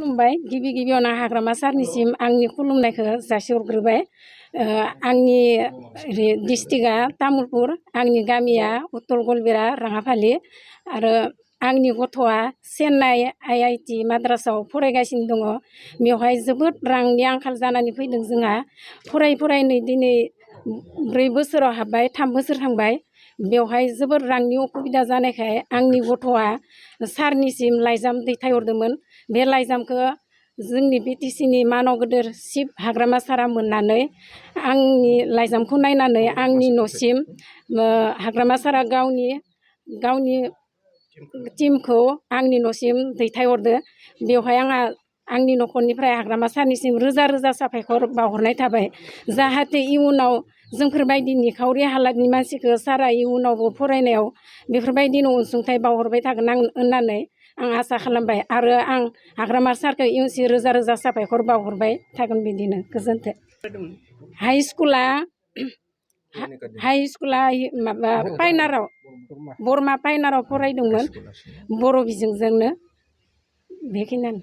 खुलुमबाय गिबि गिबियावनो हाग्रामा सारनिसिम आंनि खुलुमनायखौ जासिहरग्रोबाय आंनि डिस्ट्रिक्टआ तामुलपुर आंनि गामिया उत्तर गलबेरा राङाफालि आरो आंनि गथ'आ चेन्नाइ IIT माद्रासाव फरायगासिनो दङ बेवहाय जोबोद रांनि आंखाल जानानै फैदों जोंहा फरायै दिनै 4 बोसोराव हाबबाय 3 बोसोर थांबाय बेवहाय जोबोद रांनि असुबिदा जानायखाय आंनि गथ'आ सारनिसिम लाइजाम दैथायहरदोंमोन बे लाइजामखौ जोंनि BTCनि मानाव गोदोर चिफ हाग्रामा सारा मोननानै आंनि लाइजामखौ नायनानै आंनि न'सिम हाग्रामा सारा गावनि टिमखौ आंनि न'सिम दैथायहरदो बेवहाय आंनि न'खरनिफ्राय हाग्रामा सारनिसिम रोजा रोजा साबायखर बावहरनाय थाबाय जाहाथे इयुनाव जोंफोरबायदि निखावरि हालादनि मानसिखौ सारा इयुनावबो फरायनायाव बेफोरबायदिनो अनसुंथाइ बावहरबाय थागोन होननानै आं आसा खालामबाय आरो आं हाग्रामा सारखौ इयुनसिम रोजा रोजा साबायखर बावहरबाय थागोन बिदिनो गोजोन्थों हाइ स्कुला माबा पायनाराव बरमा पायनाराव फरायदोंमोन बर' बिजोंजोंनो बेखिनियानो